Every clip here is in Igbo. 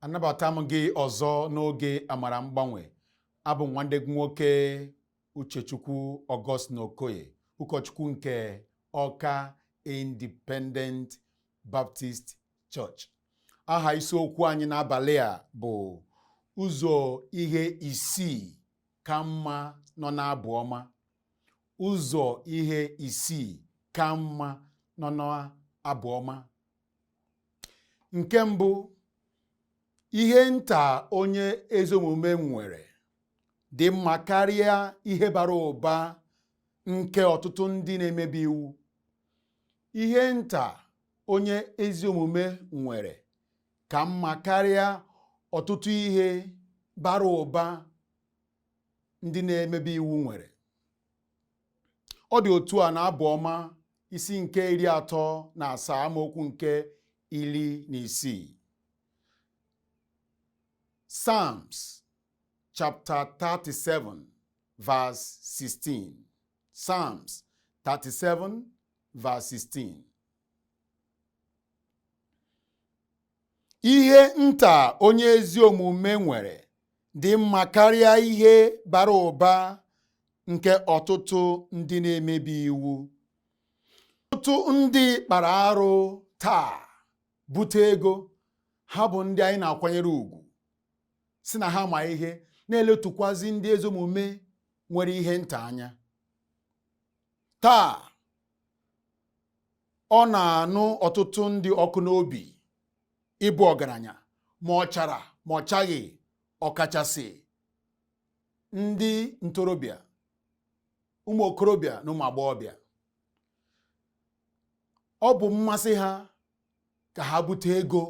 Anabata m gị ọzọ n'oge Amara Mgbanwe. Abụ m nwanne gị nwoke Uchechukwu Augustine Okoye, ụkọchukwu nke Ọka Independent Baptist Church. Aha isiokwu anyị n'abalị a bụ ụzọ ihe isii ka mma nọ n'abụ ọma. Ụzọ ihe isii ka mma nọ n'abụ ọma. Nke mbụ, ihe nta onye ezi omume nwere dị mma karịa ihe bara ụba nke ọtụtụ ndị na-emebi iwu. Ihe nta onye ezi omume nwere ka mma karịa ọtụtụ ihe bara ụba ndị na-emebi iwu nwere. Ọ dị otu a na Abụ Ọma isi nke 37 amaokwu nke 16. Psalms chapter 37 verse 16. Psalms 37 verse 16. Ihe nta onye ezi omume nwere dị mma karịa ihe bara ụba nke ọtụtụ ndị na-emebi iwu. Ọtụtụ ndị kpara arụ taa bute ego, ha bụ ndị anyị na-akwanyere ugwu, sị na ha ma ihe, na-eletukwazi ndị ezi omume nwere ihe nta anya. Taa ọ na-anụ ọtụtụ ndị ọkụ n'obi ịbụ ọgaranya, ma ọ chara ma ọ chaghị, ọkachasị ndị ntorobịa, ụmụ okorobịa na ụmụ agbọghọbịa. Ọ bụ mmasị ha ka ha bute ego,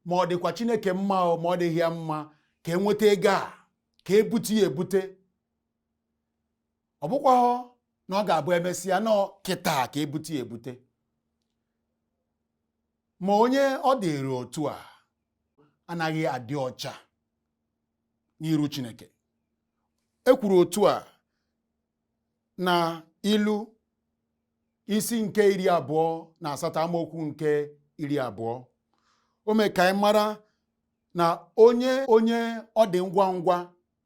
ma ọ dịkwa Chineke mma ma ọ dịghị ya mma, ka e nweta ego a, ka e bute ya ebute. Ọ bụkwa na ọ ga-abụ emesịa nọ kịta ka e bute ya ebute. Ma onye ọ dịrị otu a anaghị adị ọcha n'iru Chineke. E kwuru otu a na Ilu isi nke 28 amaokwu nke 20. O mee ka anyị mara na onye onye ọ dị ngwa ngwa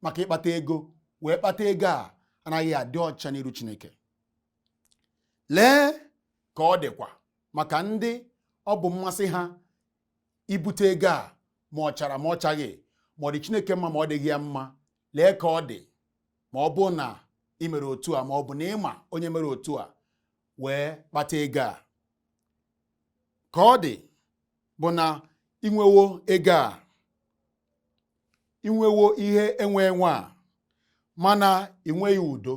maka ịkpata ego wee kpata ego a anaghị adị ọcha n'iru Chineke. Lee ka ọ dịkwa maka ndị ọ bụ mmasị ha ibute ego a, ma ọ chara ma ọ chaghị, ma ọ dị Chineke mma ma ọ dịghị ya mma. Lee ka ọ dị ma ọ bụ na ị mere otu a, ma ọ bụ na ị ma onye mere otu a wee kpata ego a. Ka ọ dị bụ na i nwewo ego a, i nwewo ihe enwe enwe a, mana ị nweghị udo.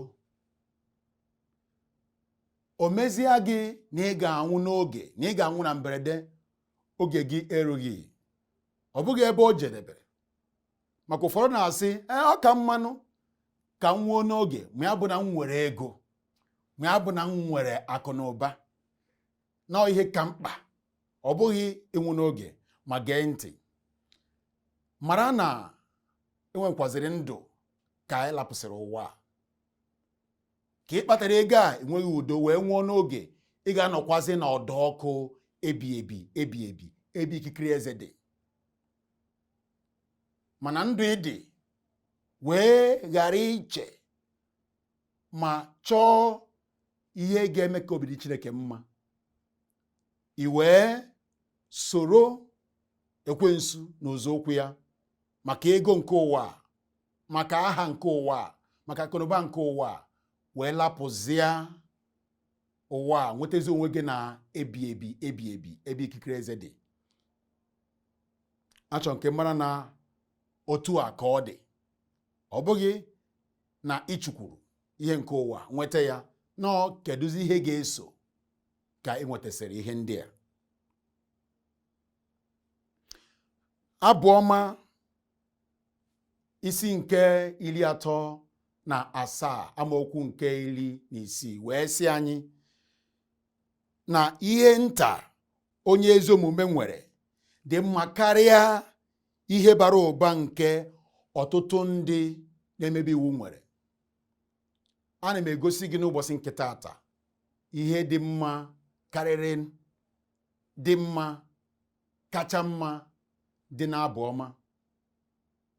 O mezie gị na ị ga-anwụ n'oge, na ị ga-anwụ na mberede, oge gị erughị. Ọ bụghị ebe o jedebere, maka ụfọdụ na-asị, ee, ọ ka mmanụ ka m nwụọ n'oge, ma ya bụ na m nwere ego, ma ya bụ na m nwere akụ na ụba, na ihe ka mkpa. Ọ bụghị ịnwụ n'oge. Ma gee ntị, mara na enwekwaziri ndụ ka anyị lapụsịrị ụwa a. Ka ị kpatara ego a, enweghị udo wee nwụọ n'oge, ị ga-anọkwazi n'ọdọ ọkụ ebi ebi ebi ebi, ebe ikikere eze dị. Mana ndụ ị dị wee ghara iche ma chọọ ihe ga-eme ka obi dị Chineke mma, i wee soro ekwensu na ụzọ ụkwụ ya maka ego nke ụwa, maka aha nke ụwa, maka akụnụba nke ụwa, wee lapụzịa ụwa, nwetazi onwe gị na ebi ebi ebi ebi, ebe ikikere eze dị. Achọ nke mara na otu a ka ọ dị. Ọ bụghị na ị chụkwuru ihe nke ụwa nweta ya, na kedụzi ihe ga-eso ka ị nwetasịrị ihe ndị a. Abụ Ọma isi nke 37 amaokwu nke 16 wee sị anyị na ihe nta onye ezi omume nwere dị mma karịa ihe bara ụba nke ọtụtụ ndị na-emebi iwu nwere. Ana m egosi gị n'ụbọchị nke taata ihe dị mma karịrị, dị mma, kacha mma dị n'abụ ọma.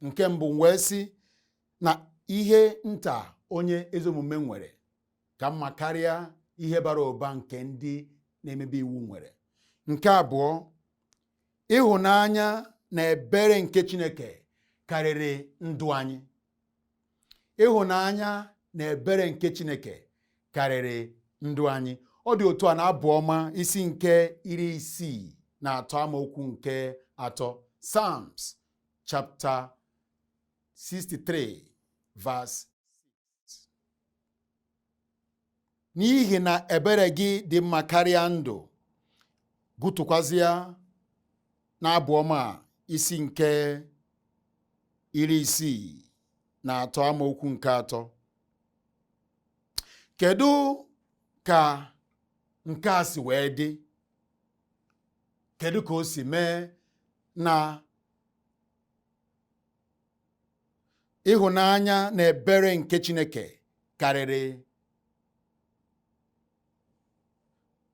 Nke mbụ wee sị na ihe nta onye ezi omume nwere ka mma karịa ihe bara ụba nke ndị na-emebi iwu nwere. Nke abụọ, ịhụnanya na ebere nke Chineke karịrị ndụ anyị. Ịhụnanya na ebere nke Chineke karịrị ndụ anyị. Ọ dị otu a na Abụ Ọma isi nke 63 amaokwu nke 3, Psalms chapter 63 verse 6. N'ihi na ebere gị dị mma karịa ndụ. Gụtụkwazịa n'Abụ Ọma isi nke 63 amaokwu nke 3. Kedu ka nke a si wee dị? Kedu ka o si mee na ịhụnanya na ebere nke Chineke karịrị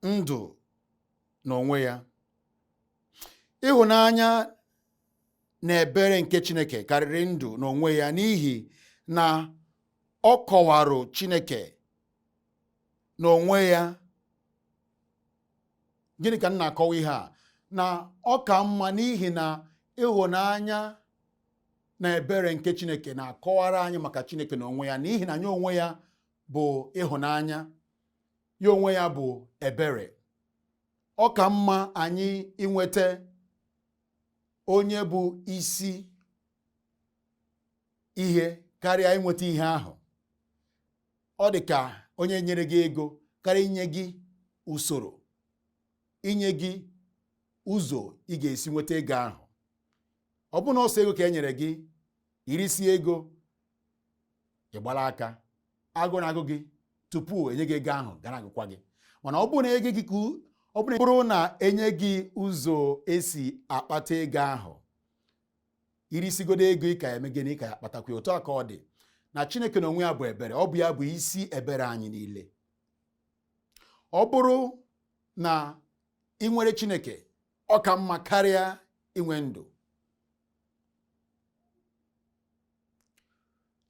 ndụ n'onwe ya? Ịhụnanya na ebere nke Chineke karịrị ndụ n'onwe ya n'ihi na ọ kọwara Chineke n'onwe ya. Gịnị ka m na-akọwa ihe a? Na ọ ka mma n'ihi na ịhụnanya na ebere nke Chineke na-akọwara anyị maka Chineke n'onwe ya, n'ihi na ya onwe ya bụ ịhụnanya, ya onwe ya bụ ebere. Ọ ka mma anyị inweta onye bụ isi ihe karịa inweta ihe ahụ. Ọ dị ka onye nyere gị ego karịa inye gị usoro, inye gị ụzọ ị ga-esi nweta ego ahụ. Ọ bụrụ na ọsọ ego ka e nyere gị, irisi ego, ị gbara aka, agụ na-agụ gị tupu enye gị ego ahụ gara agụkwa gị. Mana ọ bụrụ na enye gị ọ bụrụ na enye gị ụzọ esi akpata ego ahụ, irisigodo ego ị ka eme gịnị? Ị ka ya akpatakwa. Otu a ka ọ dị na Chineke na onwe ya bụ ebere. Ọ bụ ya bụ isi ebere anyị niile. Ọ bụrụ na ị nwere Chineke, ọ ka mma karịa inwe ndụ.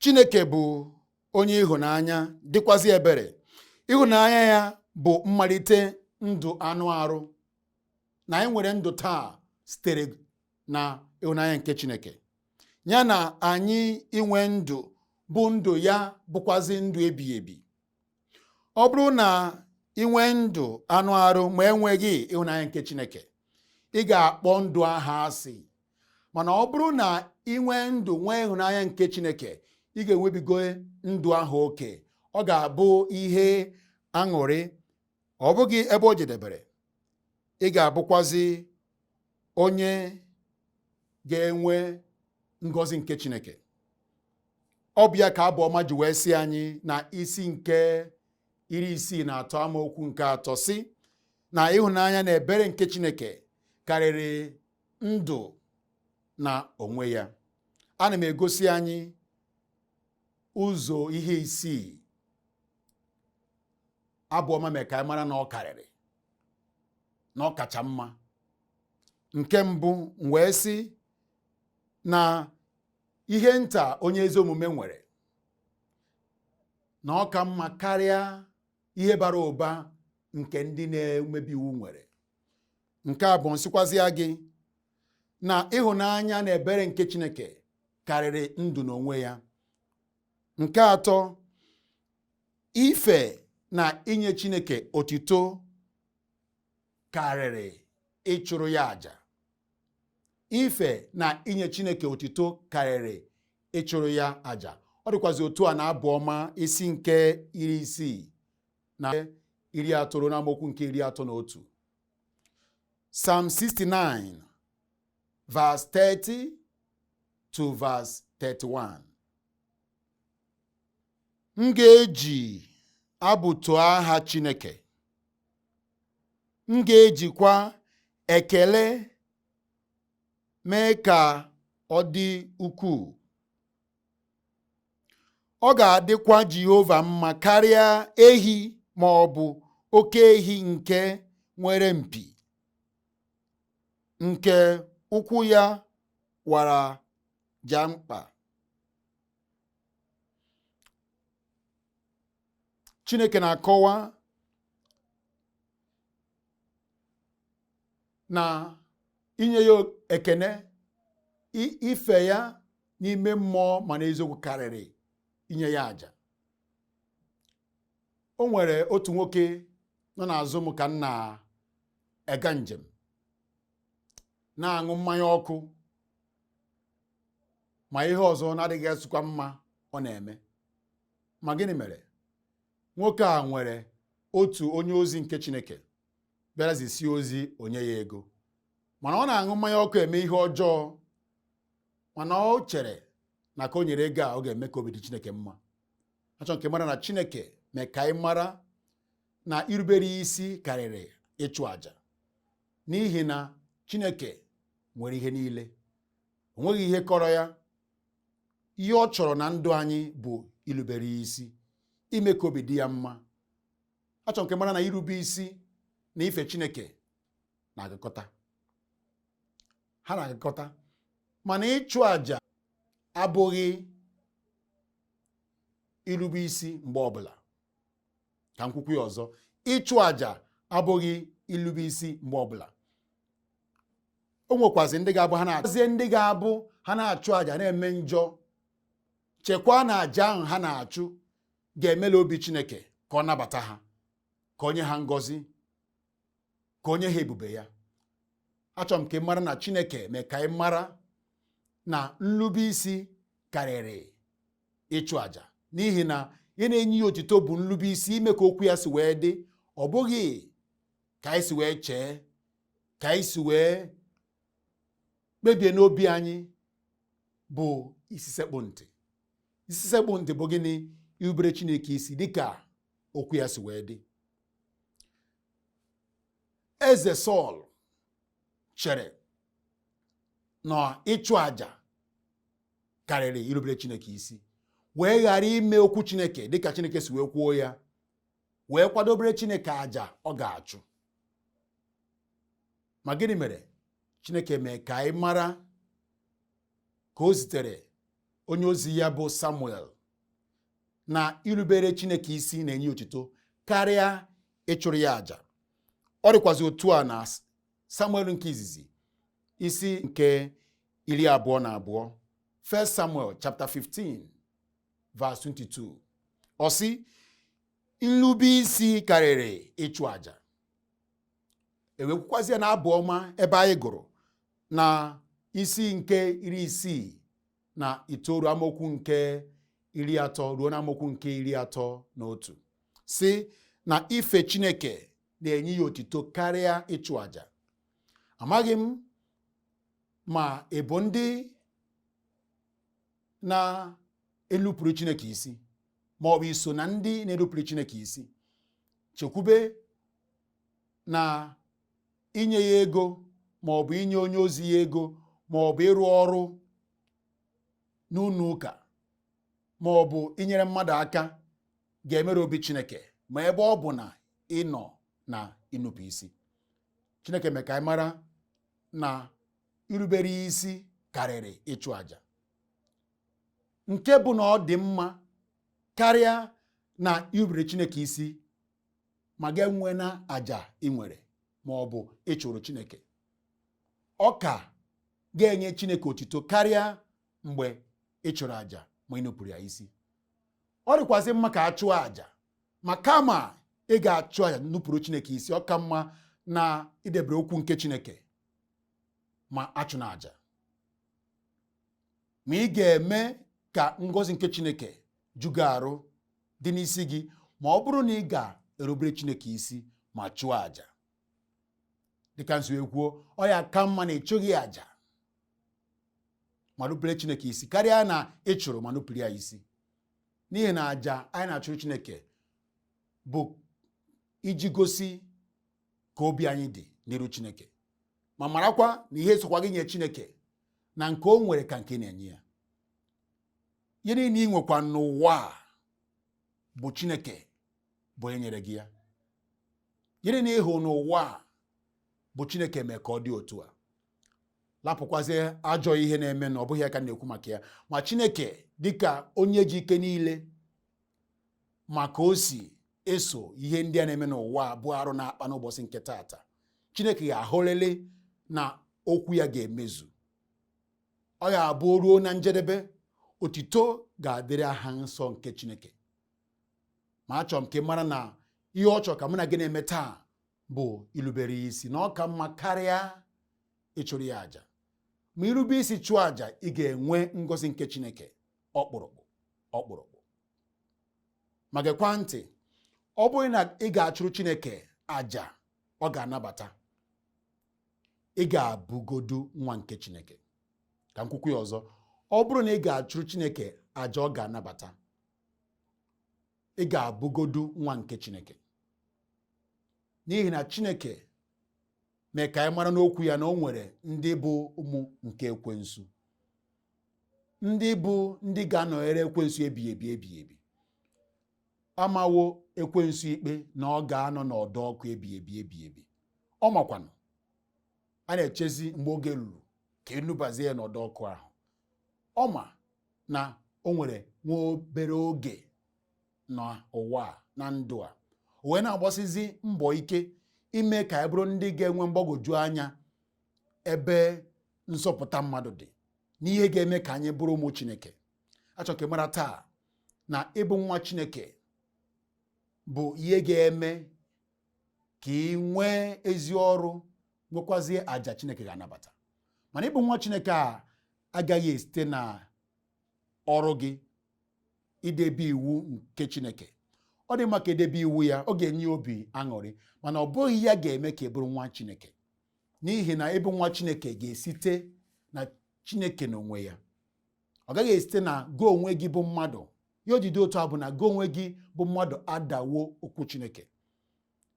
Chineke bụ onye ịhụnanya dịkwazị ebere. Ịhụnanya ya bụ mmalite ndụ anụ arụ, na anyị nwere ndụ taa sitere na ịhụnanya nke Chineke. Ya na anyị inwe ndụ bụ ndụ ya bụkwazị ndụ ebighị ebi. Ọ bụrụ na ị nwee ndụ anụ arụ ma enweghị ịhụnanya nke Chineke, ị ga-akpọ ndụ ahụ asị. Mana ọ bụrụ na ị nwee ndụ nwee ịhụnanya nke Chineke, ị ga-enwebigo ndụ ahụ oke. Ọ ga-abụ ihe aṅụrị, ọ bụghị ebe o jedebere. Ị ga-abụkwazi onye ga-enwe ngọzi nke Chineke. Ọ bụ ya ka Abụ Ọma ji wee sị anyị na isi nke 63 amaokwu nke 3 sị na ịhụnanya na ebere nke Chineke karịrị ndụ na onwe ya. Ana m egosi anyị ụzọ ihe isii Abụ Ọma mee ka anyị mara na ọ karịrị, na ọ kacha mma. Nke mbụ wee sị na ihe nta onye ezi omume nwere na ọ ka mma karịa ihe bara ụba nke ndị na-emebi iwu nwere. Nke abụọ nsịkwazịa gị na ịhụnanya na ebere nke Chineke karịrị ndụ n'onwe ya. Nke atọ, ife na inye Chineke otito karịrị ịchụrụ ya àjà. Ife na inye Chineke otito karịrị ịchụrụ ya àjà. Ọ dịkwazị otu a na Abụ Ọma isi nke 63 ruo n'amaokwu nke 31. Psalm 69 verse 30 to verse 31. M ga-eji abụ too aha Chineke. M ga-ejikwa ekele mee ka ọ dị ukwuu. Ọ ga-adịkwa Jehova mma karịa ehi ma ọ bụ oke ehi nke nwere mpi, nke ụkwụ ya wara ja mkpa. Chineke na-akọwa na inye ya ekene, ife ya n'ime mmụọ ma n'eziokwu karịrị inye ya àjà. O nwere otu nwoke nọ n'azụ m ka m na-aga njem na-aṅụ mmanya ọkụ ma ihe ọzọ na-adịghị asụkwa mma ọ na-eme. Ma gịnị mere? Nwoke a nwere otu onye ozi nke Chineke bịara zisie ozi onye ya ego, mana ọ na-aṅụ mmanya ọkụ eme ihe ọjọọ, mana ọ chere na ka o nyere ego a ọ ga-eme ka obi dị Chineke mma. Achọ nke mara na Chineke mee ka anyị mara na irubere isi karịrị ịchụ àjà, n'ihi na Chineke nwere ihe niile, o nweghị ihe kọrọ ya. Ihe ọ chọrọ na ndụ anyị bụ irubere isi, ime ka obi dị ya mma. Achọ nke mara na irube isi na ife Chineke na-agakọta, ha na-agakọta. Mana ịchụ àjà abụghị irube isi mgbe ọbụla. Ka m kwukwu ya ọzọ, ịchụ àjà abụghị irube isi mgbe ọbụla. O nwekwazị ndị ga-abụ ha na-azie ndị ga-abụ ha na-achụ àjà na-eme njọ, chekwaa na àjà ahụ ha na-achụ ga-emela obi Chineke ka ọ nabata ha, ka o nye ha ngọzi, ka o nye ha ebube ya. Achọrọ m ka ị mara na Chineke mee ka ị mara na nrube isi karịrị ịchụ àjà, n'ihi na ihe na-enye ya otito bụ nrube isi, ime ka okwu ya si wee dị, ọ bụghị ka anyị si wee chee, ka anyị si wee kpebie n'obi anyị bụ isi sekpụ ntị. Isi sekpụ ntị bụ gịnị? Irubere Chineke isi dịka okwu ya si wee dị. Eze Sọl chere na ịchụ àjà karịrị irubere Chineke isi, wee ghara ime okwu Chineke dịka Chineke si wee kwuo ya, wee kwadobere Chineke àjà ọ ga-achụ. Ma gịnị mere? Chineke mee ka anyị mara ka o zitere onye ozi ya bụ Samuel na irubere Chineke isi na-enye otito karịa ịchụrụ ya àjà. Ọ dịkwazị otu a na Samuel nke izizi isi nke 22, 1 Samuel chapter 15 verse 22, ọ sị nrube isi karịrị ịchụ àjà. Ewekwukwazie na abụ ọma ebe anyị gụrụ na isi nke 69 amaokwu nke 30 ruo na amaokwu nke 31, sị na ife Chineke na-enye ya otito karịa ịchụ àjà. Amaghị m ma ị bụ ndị na-elupụrụ Chineke isi ma ọ bụ iso na ndị na-elupụrụ Chineke isi. Chekwube na inye ya ego ma ọ bụ inye onye ozi ya ego ma ọ bụ ịrụ ọrụ n'ụlọ ụka ma ọ bụ inyere mmadụ aka ga-emere obi Chineke, ma ebe ọ bụ na ị nọ na ịnụpụ isi. Chineke mee ka anyị mara na irubere isi karịrị ịchụ àjà, nke bụ na ọ dị mma karịa na irubere Chineke isi ma ga-enwe na àjà ị nwere ma ọ bụ ịchụrụ Chineke. Ọ ka ga-enye Chineke otito karịa mgbe ị chụrụ àjà ma ị nupụrụ ya isi. Ọ dịkwazị mma ka a chụọ àjà, ma kama ị ga-achụ àjà nupụrụ Chineke isi, ọ ka mma na idebere okwu nke Chineke ma achụ na àjà. Ma ị ga-eme ka ngọzi nke Chineke ju gị arụ dị n'isi gị ma ọ bụrụ na ị ga-erubere Chineke isi ma chụọ àjà. Dịka nsi wee kwuo, ọ ya ka mma na ịchụghị àjà ma nupụrụ Chineke isi karịa na ị chụrụ ma nupụrụ ya isi. N'ihi na àjà anyị na-achụrụ Chineke bụ iji gosi ka obi anyị dị n'iru Chineke, ma marakwa na ihe sokwa gị nye Chineke na nke o nwere ka nke na-enye ya. Ihe niile ị nwekwa n'ụwa a bụ Chineke bụ onye nyere gị ya. Ihe niile ị hụ n'ụwa a bụ Chineke mee ka ọ dị otu a. Lapụkwazie ajọ ihe na-eme na ọ bụghị ya ka m na-ekwu maka ya. Ma Chineke, dịka onye ji ike niile, ma ka o si eso ihe ndị a na-eme n'ụwa bụ arụ na-akpa n'ụbọchị nke taata, Chineke ga-ahụrịrị na okwu ya ga-emezu. Ọ ga-abụ ruo na njedebe, otito ga-adịrị aha nsọ nke Chineke. Ma achọrọ m ka ị mara na ihe ọ chọrọ ka mụ na gị na-eme taa bụ ilubere ya isi, na ọ ka mma karịa ịchụrụ ya àjà. Ma irube isi chụọ àjà, ị ga-enwe ngọzi nke Chineke ọkpụrụkpụ ọkpụrụkpụ. Ma gekwa ntị, ọ bụrụ na ị ga-achụrụ Chineke àjà ọ ga-anabata, ị ga-abụgodu nwa nke Chineke. Ka m kwukwu ya ọzọ, ọ bụrụ na ị ga-achụrụ Chineke àjà ọ ga-anabata, ị ga-abụgodu nwa nke Chineke. N'ihi na Chineke mee ka anyị mara n'okwu ya na o nwere ndị bụ ụmụ nke ekwensu, ndị bụ ndị ga-anọnyere ekwensu ebighị ebi ebighị ebi. Amawo ekwensu ikpe na ọ ga-anọ n'ọdọ ọkụ ebighị ebi ebighị ebi. Ọ makwanụ a na-echezi mgbe oge ruru ka enubazie ya n'ọdọ ọkụ ahụ. Ọ ma na o nwere nwa obere oge n'ụwa a, na ndụ a, o wee na-agbasizi mbọ ike ime ka anyị bụrụ ndị ga-enwe mgbagwoju anya ebe nzọpụta mmadụ dị n'ihe ga-eme ka anyị bụrụ ụmụ Chineke. Achọrọ ka ị mara taa na ịbụ nwa Chineke bụ ihe ga-eme ka ị nwee ezi ọrụ, nwekwazie àjà Chineke ga-anabata. Mana ịbụ nwa Chineke a agaghị esite na ọrụ gị idebe iwu nke Chineke. Ọ dị mma ka edebe iwu ya, ọ ga-enye obi aṅụrị, mana ọ bụghị ya ga-eme ka ị bụrụ nwa Chineke. N'ihi na ịbụ nwa Chineke ga-esite na Chineke n'onwe ya, ọ gaghị esite na gị onwe gị bụ mmadụ. Ya o ji dị otu a bụ na gị onwe gị bụ mmadụ adawo okwu Chineke.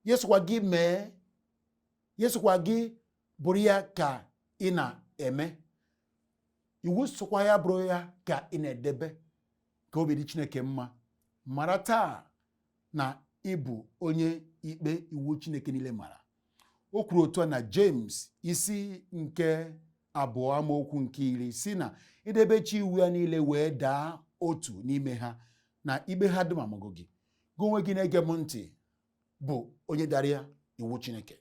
Ya sokwa gị mee, ya sokwa gị bụrụ ya ka ị na-eme, iwu sokwa ya bụrụ ya ka ị na-edebe ka obi dị Chineke mma. Mara taa na ị bụ onye ikpe iwu Chineke niile mara. O kwuru otu a na James isi nke 2 amaokwu nke 10 si na idebechi iwu ya niile wee daa otu n'ime ha, na ikpe ha dum amago gị. Gị onwe gị na-ege m ntị bụ onye dara ya iwu Chineke.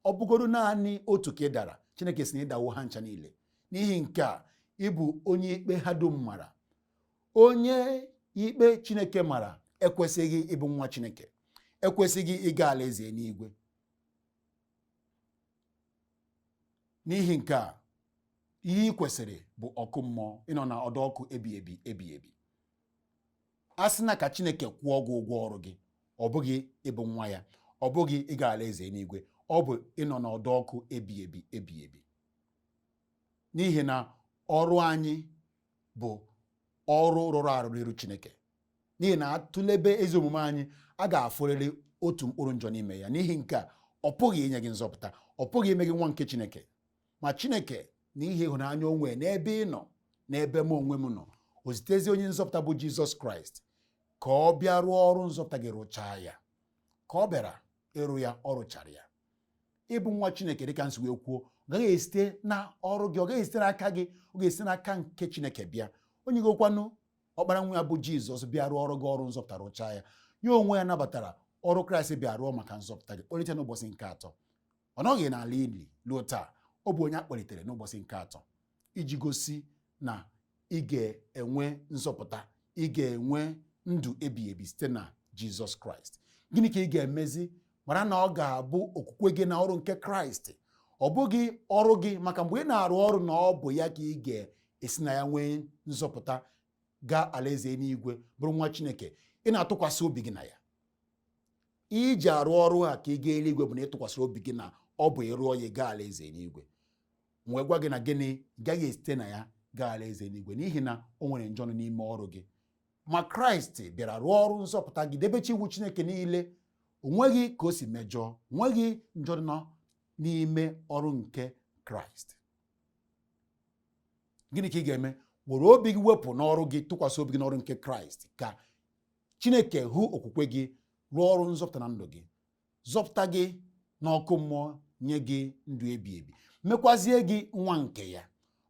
Ọ bụgodu naanị otu ka ị dara, Chineke sị na ịdawo ha ncha niile. N'ihi nke a, ị bụ onye ikpe ha dum mara. Onye ikpe Chineke mara ekwesịghị ịbụ nwa Chineke, ekwesịghị ịga alaeze eluigwe. N'ihi nke a, ihe ị kwesịrị bụ ọkụ mmụọ, ịnọ na ọdọ ọkụ ebighị ebi ebighị ebi. A sị na ka Chineke kwụọ gị ụgwọ ọrụ gị, ọ bụghị ịbụ nwa ya, ọ bụghị ịga alaeze eluigwe, ọ bụ ịnọ n'ọdọ ọkụ ebighị ebi ebighị ebi. N'ihi na ọrụ anyị bụ ọrụ rụrụ arụ n'iru Chineke. N'ihi na atụlebe ezi omume anyị, a ga-afụrịrị otu mkpụrụ njọ n'ime ya. N'ihi nke a, ọ pụghị inye gị nzọpụta, ọ pụghị ime gị nwa nke Chineke. Ma Chineke, n'ihi ịhụnanya o nwee n'ebe ị nọ, n'ebe m onwe m nọ, o zitezi onye nzọpụta bụ Jizọs Kraịst ka ọ bịa rụọ ọrụ nzọpụta gị, rụchaa ya. Ka ọ bịara ịrụ ya, ọ rụchara ya. Ịbụ nwa Chineke, dịka m si wee kwuo, ọ gaghị esite na ọrụ gị, ọ gaghị esite n'aka gị, ọ ga-esite n'aka nke Chineke bịa. Onye gokwanụ ọkpara nwa ya bụ Jizọs bịa rụọ ọrụ gị ọrụ nzọpụta, rụchaa ya. Ya onwe ya nabatara ọrụ Kraịst bịa rụọ maka nzọpụta gị, kpọlite n'ụbọchị nke atọ. Ọ nọghị n'ala ili ruo taa, ọ bụ onye a kpọlitere n'ụbọchị nke atọ iji gosi na ị ga-enwe nzọpụta, ị ga-enwe ndụ ebighị ebi site na Jizọs Kraịst. Gịnị ka ị ga-emezi? Mara na ọ ga-abụ okwukwe gị na ọrụ nke Kraịst, ọ bụghị ọrụ gị, maka mgbe ị na-arụ ọrụ na ọ bụ ya ka ị ga-esi na ya nwee nzọpụta, gaa alaeze eluigwe, bụrụ nwa Chineke. Ị na-atụkwasị obi gị na ya. Iji arụ ọrụ a ka ị gaa eluigwe bụ na ịtụkwasịrị obi gị na ọ bụ ịrụọ ya gaa alaeze eluigwe. Wee gwa gị na gịnị gaghị esite na ya gaa alaeze eluigwe, n'ihi na o nwere njọ nọ n'ime ọrụ gị. Ma Kraịst bịara rụọ ọrụ nzọpụta gị, debechi iwu Chineke niile. O nweghị ka o si mejọọ, nweghị njọ nọ n'ime ọrụ nke Kraịst. Gịnị ka ị ga-eme? Were obi gị wepụ n'ọrụ gị, tụkwasị obi gị n'ọrụ nke Kraịst, ka Chineke hụ okwukwe gị, rụọ ọrụ nzọpụta na ndụ gị, zọpụta gị n'ọkụ mmụọ, nye gị ndụ ebi ebi, mekwazie gị nwa nke ya.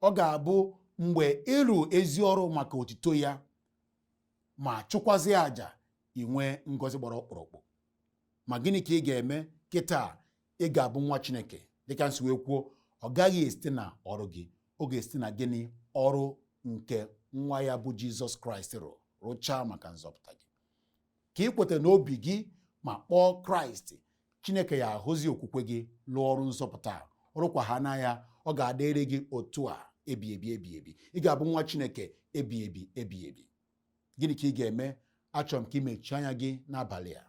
Ọ ga-abụ mgbe ịrụ ezi ọrụ maka otito ya ma chụkwazie àjà, inwee ngọzi gbara ọkpụrụkpụ. Ma gịnị ka ị ga-eme kịta? Ị ga-abụ nwa Chineke, dịka nsi wee kwuo, ọ gaghị esite na ọrụ gị. Ọ ga-esite na gịnị? Ọrụ nke nwa ya bụ Jizọs Kraịst rụrụ, rụchaa maka nzọpụta gị. Ka ị kweta n'obi gị ma kpọọ Kraịst, Chineke ya ahụzi okwukwe gị, lụọ ọrụ nzọpụta, rụkwa ha na ya. Ọ ga-adịrị gị otu a ebi ebi ebi ebi. Ị ga-abụ nwa Chineke ebi ebi ebi ebi. Gịnị ka ị ga-eme? Achọrọ m ka ị mechie anya gị n'abalị a.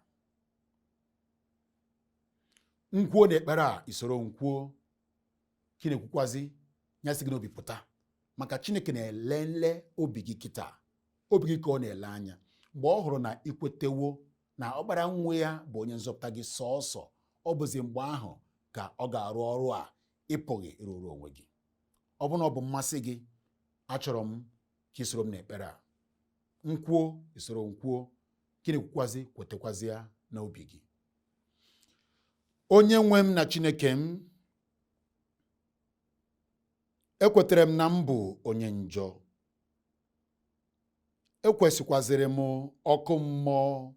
Nkwuo na ekpere a, isoro nkwuo ka ị na-ekwukwazi ya sị gị n'obi pụta, maka Chineke na-ele nle obi gị kịta. Obi gị ka ọ na-ele anya. Mgbe ọ hụrụ na ikwetewo na ọkpara nwa ya bụ onye nzọpụta gị sọọsọ, ọ bụzi mgbe ahụ ka ọ ga-arụ ọrụ a ịpụghị ịrụrụ onwe gị. Ọ bụrụ na ọ bụ mmasị gị, achọrọ m ka ị soro m n'ekpere a. Nkwuo, isoro nkwuo ka ị na-ekwukwazi, kwetekwazi ya n'obi gị. Onye nwe m na Chineke m, ekwetere m na m bụ onye njọ, ekwesịkwazịrị m ọkụ mmụọ,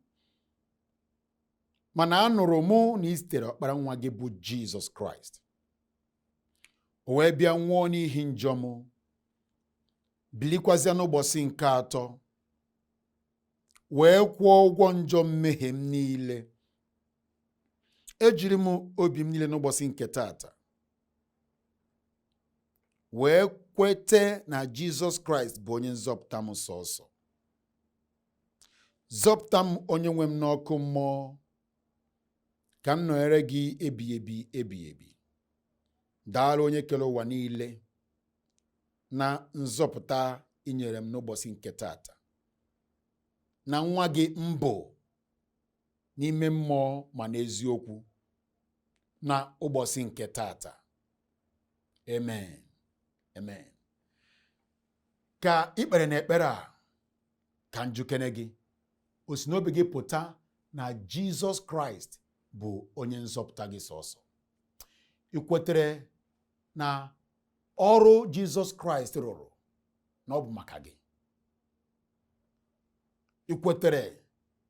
mana anụrụ mụ na ị zitere ọkpara nwa gị bụ Jizọs Kraịst, o wee bịa nwụọ n'ihi njọ m, bilikwazịa n'ụbọchị nke atọ wee kwụọ ụgwọ njọ mmehie m niile. Ejiri m obi m niile n'ụbọchị nke tata wee kwete na Jizọs Kraịst bụ onye nzọpụta m sọsọ. Zọpụta m, onye nwe m, n'ọkụ mmụọ, ka m nọnyere gị ebi ebi ebi ebi. Daalụ, onye kere ụwa niile, na nzọpụta inyere m n'ụbọchị nke tata, na nwa gị mbụ n'ime mmụọ ma n'eziokwu na ụbọchị nke tata. Amen, amen. Ka ikpere na ekpere a, ka njukene gị o si n'obi gị pụta na Jizọs Kraịst bụ onye nzọpụta gị sọsọ. Ị kwetere na ọrụ Jizọs Kraịst rụrụ na ọ bụ maka gị? Ị kwetere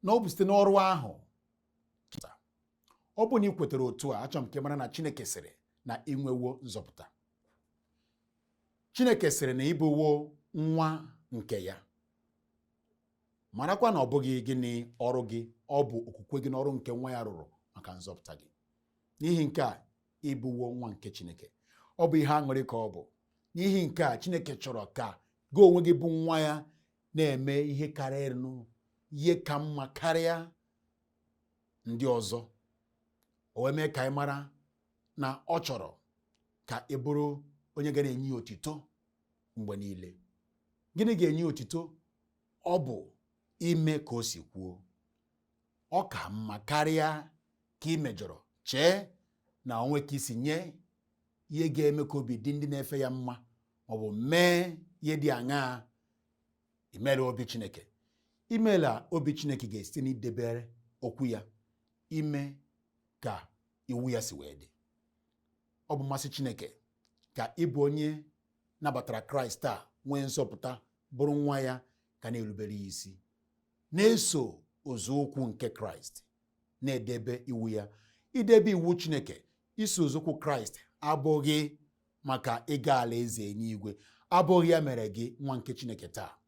na ọ bụ site n'ọrụ ahụ? Ọ bụ na ị kwetere otu a, achọrọ m ka ị mara na Chineke sịrị na ị nwewo nzọpụta. Chineke sịrị na ịbụwo nwa nke ya. Marakwa na ọ bụghị gịnị ọrụ gị, ọ bụ okwukwe gị n'ọrụ nke nwa ya rụrụ maka nzọpụta gị. N'ihi nke a, ịbụwo nwa nke Chineke. Ọ bụ ihe aṅụrị ka ọ bụ. N'ihi nke a, Chineke chọrọ ka gị onwe gị bụ nwa ya na-eme ihe karịrị, ihe ka mma karịa ndị ọzọ. O wee mee ka anyị mara na ọ chọrọ ka ị bụrụ onye ga na-enye ya otito mgbe niile. Gịnị ga-enye otito? Ọ bụ ime ka o si kwuo. Ọ ka mma karịa ka ị mejọrọ chee na onwe ka isi nye ihe ga-eme ka obi dị ndị na-efe ya mma, maọbụ mee ihe dị aṅaa imela obi Chineke. Imela obi Chineke ga-esite n'idebere okwu ya, ime ka iwu ya si wee dị. Ọ bụ mmasị Chineke ka ị bụ onye nabatara Kraịst a, nwee nzọpụta, bụrụ nwa ya, ka na-erubere ya isi, na-eso ụzọụkwụ nke Kraịst, na-edebe iwu ya. Idebe iwu Chineke, iso ụzọụkwụ Kraịst, abụghị maka ịga ala eze n'igwe, abụghị ya mere gị nwa nke Chineke taa.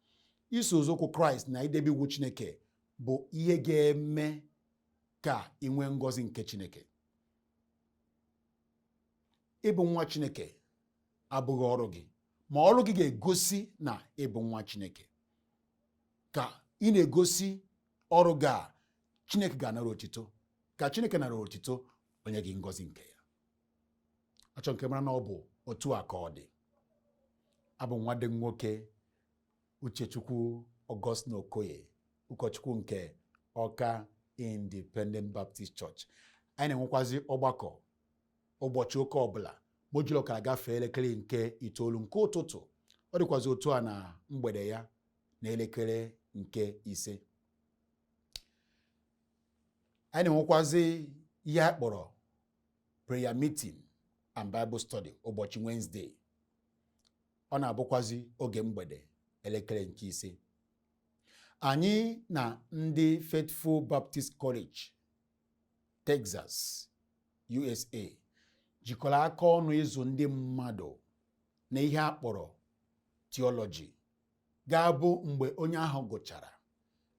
Iso ụzọụkwụ Kraịst na idebe iwu Chineke bụ ihe ga-eme ka ị nwee ngọzi nke Chineke. Ịbụ nwa Chineke abụghị ọrụ gị, ma ọrụ gị ga-egosi na ịbụ nwa Chineke. Ka ị na-egosi ọrụ gị a, Chineke ga-anara otito. Ka Chineke nara otito, onye gị ngọzi nke ya. Achọ nke mara na ọ bụ otu a ka ọ dị. Abụ nwa dị nwoke Uchechukwu Augustine Okoye, ụkọchukwu nke Ọka Independent Baptist Church. Anyị na-enwekwazi ọgbakọ ụbọchị ụka ọbụla ma o jiri ọkara gafee elekere nke 9 nke ụtụtụ. Ọ dịkwazi otu a na mgbede ya na elekere nke 5. Anyị na-enwekwazi ihe a kpọrọ prayer meeting and Bible study ụbọchị Wednesday. Ọ na-abụkwazi oge mgbede, elekere nke 5. Anyị na ndị Faithful Baptist College, Texas, USA jikọrọ aka ọnụ ịzụ ndị mmadụ na ihe a kpọrọ theology, ga-abụ mgbe onye ahụ gụchara,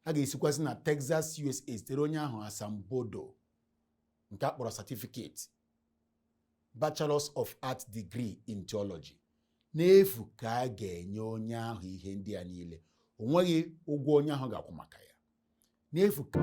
a ga-esikwazị na Texas, USA zitere onye ahụ asambodo nke a kpọrọ certificate, Bachelors of Art degree in Theology, n'efu ka a ga-enye onye ahụ ihe ndị a niile. O nweghị ụgwọ onye ahụ ga-akwụ maka ya, n'efu ka.